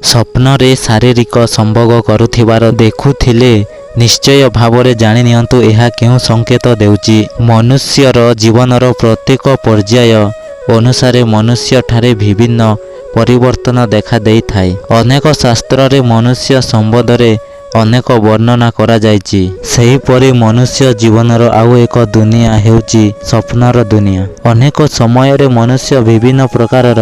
ସ୍ୱପ୍ନରେ ଶାରୀରିକ ସମ୍ଭୋଗ କରୁଥିବାର ଦେଖୁଥିଲେ ନିଶ୍ଚୟ ଭାବରେ ଜାଣିନିଅନ୍ତୁ ଏହା କେଉଁ ସଂକେତ ଦେଉଛି। ମନୁଷ୍ୟର ଜୀବନର ପ୍ରତ୍ୟେକ ପର୍ଯ୍ୟାୟ ଅନୁସାରେ ମନୁଷ୍ୟଠାରେ ବିଭିନ୍ନ ପରିବର୍ତ୍ତନ ଦେଖାଦେଇଥାଏ। ଅନେକ ଶାସ୍ତ୍ରରେ ମନୁଷ୍ୟ ସମ୍ବନ୍ଧରେ ଅନେକ ବର୍ଣ୍ଣନା କରାଯାଇଛି। ସେହିପରି ମନୁଷ୍ୟ ଜୀବନର ଆଉ ଏକ ଦୁନିଆ ହେଉଛି ସ୍ୱପ୍ନର ଦୁନିଆ। ଅନେକ ସମୟରେ ମନୁଷ୍ୟ ବିଭିନ୍ନ ପ୍ରକାରର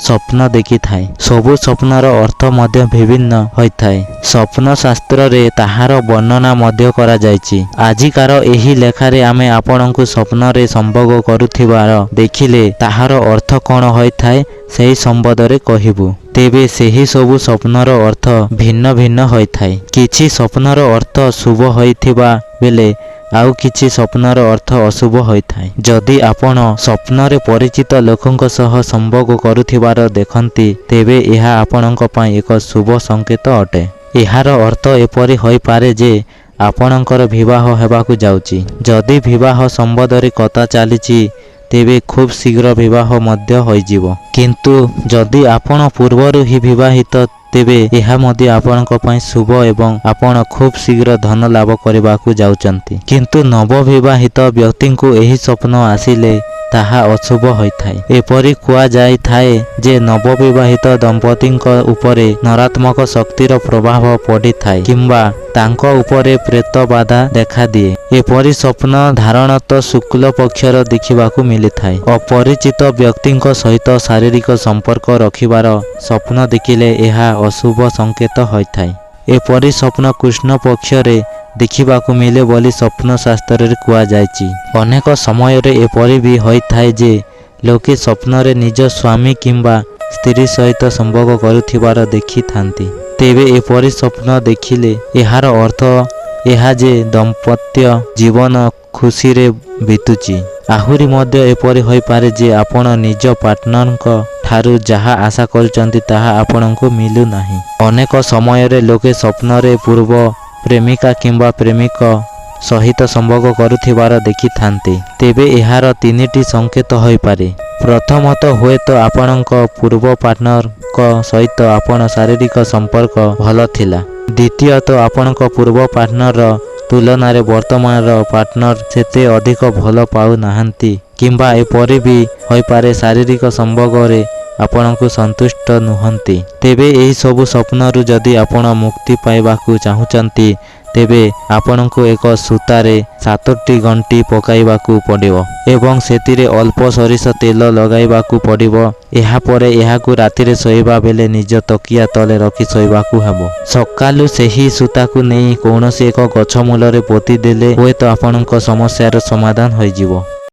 ସ୍ୱପ୍ନ ଦେଖିଥାଏ। ସବୁ ସ୍ୱପ୍ନର ଅର୍ଥ ମଧ୍ୟ ବିଭିନ୍ନ ହୋଇଥାଏ। ସ୍ୱପ୍ନ ଶାସ୍ତ୍ରରେ ତାହାର ବର୍ଣ୍ଣନା ମଧ୍ୟ କରାଯାଇଛି। ଆଜିକାର ଏହି ଲେଖାରେ ଆମେ ଆପଣଙ୍କୁ ସ୍ୱପ୍ନରେ ସମ୍ଭୋଗ କରୁଥିବାର ଦେଖିଲେ ତାହାର ଅର୍ଥ କଣ ହୋଇଥାଏ ସେହି ସମ୍ବନ୍ଧରେ କହିବୁ। ତେବେ ସେହି ସବୁ ସ୍ୱପ୍ନର ଅର୍ଥ ଭିନ୍ନ ଭିନ୍ନ ହୋଇଥାଏ। କିଛି ସ୍ୱପ୍ନର ଅର୍ଥ ଶୁଭ ହୋଇଥିବା ବେଳେ ଆଉ କିଛି ସ୍ୱପ୍ନର ଅର୍ଥ ଅଶୁଭ ହୋଇଥାଏ। ଯଦି ଆପଣ ସ୍ୱପ୍ନରେ ପରିଚିତ ଲୋକଙ୍କ ସହ ସମ୍ଭୋଗ କରୁଥିବାର ଦେଖନ୍ତି, ତେବେ ଏହା ଆପଣଙ୍କ ପାଇଁ ଏକ ଶୁଭ ସଂକେତ ଅଟେ। ଏହାର ଅର୍ଥ ଏପରି ହୋଇପାରେ ଯେ ଆପଣଙ୍କର ବିବାହ ହେବାକୁ ଯାଉଛି। ଯଦି ବିବାହ ସମ୍ବନ୍ଧରେ କଥା ଚାଲିଛି, ତେବେ ଖୁବ୍ ଶୀଘ୍ର ବିବାହ ମଧ୍ୟ ହୋଇଯିବ। କିନ୍ତୁ ଯଦି ଆପଣ ପୂର୍ବରୁ ହିଁ ବିବାହିତ, ତେବେ ଏହା ମଧ୍ୟ ଆପଣଙ୍କ ପାଇଁ ଶୁଭ ଏବଂ ଆପଣ ଖୁବ୍ ଶୀଘ୍ର ଧନ ଲାଭ କରିବାକୁ ଯାଉଛନ୍ତି। କିନ୍ତୁ ନବବିବାହିତ ବ୍ୟକ୍ତିଙ୍କୁ ଏହି ସ୍ୱପ୍ନ ଆସିଲେ ତାହା ଅଶୁଭ ହୋଇଥାଏ। ଏପରି କୁହାଯାଇଥାଏ ଯେ ନବବିବାହିତ ଦମ୍ପତିଙ୍କ ଉପରେ ନକାରାତ୍ମକ ଶକ୍ତିର ପ୍ରଭାବ ପଡ଼ିଥାଏ କିମ୍ବା ତାଙ୍କ ଉପରେ ପ୍ରେତ ବାଧା ଦେଖାଦିଏ। ଏପରି ସ୍ୱପ୍ନ ସାଧାରଣତଃ ଶୁକ୍ଳ ପକ୍ଷରେ ଦେଖିବାକୁ ମିଳିଥାଏ। ଅପରିଚିତ ବ୍ୟକ୍ତିଙ୍କ ସହିତ ଶାରୀରିକ ସମ୍ପର୍କ ରଖିବାର ସ୍ୱପ୍ନ ଦେଖିଲେ ଏହା ଅଶୁଭ ସଂକେତ ହୋଇଥାଏ। ଏପରି ସ୍ୱପ୍ନ କୃଷ୍ଣ ପକ୍ଷରେ ଦେଖିବାକୁ ମିଳେ ବୋଲି ସ୍ୱପ୍ନ ଶାସ୍ତ୍ରରେ କୁହାଯାଇଛି। ଅନେକ ସମୟରେ ଏପରି ବି ହୋଇଥାଏ ଯେ ଲୋକେ ସ୍ୱପ୍ନରେ ନିଜ ସ୍ୱାମୀ କିମ୍ବା ସ୍ତ୍ରୀ ସହିତ ସମ୍ଭୋଗ କରୁଥିବାର ଦେଖିଥାନ୍ତି। ତେବେ ଏପରି ସ୍ୱପ୍ନ ଦେଖିଲେ ଏହାର ଅର୍ଥ ଏହା ଯେ ଦାମ୍ପତ୍ୟ ଜୀବନ ଖୁସିରେ ବିତୁଛି। ଆହୁରି ମଧ୍ୟ ଏପରି ହୋଇପାରେ ଯେ ଆପଣ ନିଜ ପାର୍ଟନରଙ୍କ ଠାରୁ ଯାହା ଆଶା କରୁଛନ୍ତି ତାହା ଆପଣଙ୍କୁ ମିଳୁନାହିଁ। ଅନେକ ସମୟରେ ଲୋକେ ସ୍ୱପ୍ନରେ ପୂର୍ବ ପ୍ରେମିକା କିମ୍ବା ପ୍ରେମିକ ସହିତ ସମ୍ଭୋଗ କରୁଥିବାର ଦେଖିଥାନ୍ତି। ତେବେ ଏହାର ତିନିଟି ସଂକେତ ହୋଇପାରେ। ପ୍ରଥମତଃ ହୁଏତ ଆପଣଙ୍କ ପୂର୍ବ ପାର୍ଟନରଙ୍କ ସହିତ ଆପଣ ଶାରୀରିକ ସମ୍ପର୍କ ଭଲ ଥିଲା। ଦ୍ୱିତୀୟତଃ ଆପଣଙ୍କ ପୂର୍ବ ପାର୍ଟନର ତୁଳନାରେ ବର୍ତ୍ତମାନର ପାର୍ଟନର ସେତେ ଅଧିକ ଭଲ ପାଉନାହାନ୍ତି କିମ୍ବା ଏପରି ବି ହୋଇପାରେ ଶାରୀରିକ ସମ୍ଭୋଗରେ ଆପଣଙ୍କୁ ସନ୍ତୁଷ୍ଟ ନୁହଁନ୍ତି। ତେବେ ଏହି ସବୁ ସ୍ୱପ୍ନରୁ ଯଦି ଆପଣ ମୁକ୍ତି ପାଇବାକୁ ଚାହୁଁଛନ୍ତି, ତେବେ ଆପଣଙ୍କୁ ଏକ ସୂତାରେ 7ଟି ଗଣ୍ଠି ପକାଇବାକୁ ପଡ଼ିବ ଏବଂ ସେଥିରେ ଅଳ୍ପ ସୋରିଷ ତେଲ ଲଗାଇବାକୁ ପଡ଼ିବ। ଏହାପରେ ଏହାକୁ ରାତିରେ ଶୋଇବା ବେଳେ ନିଜ ତକିଆ ତଳେ ରଖି ଶୋଇବାକୁ ହେବ। ସକାଳୁ ସେହି ସୂତାକୁ ନେଇ କୌଣସି ଏକ ଗଛ ମୂଳରେ ପୋତି ଦେଲେ ହୁଏତ ଆପଣଙ୍କ ସମସ୍ୟାର ସମାଧାନ ହୋଇଯିବ।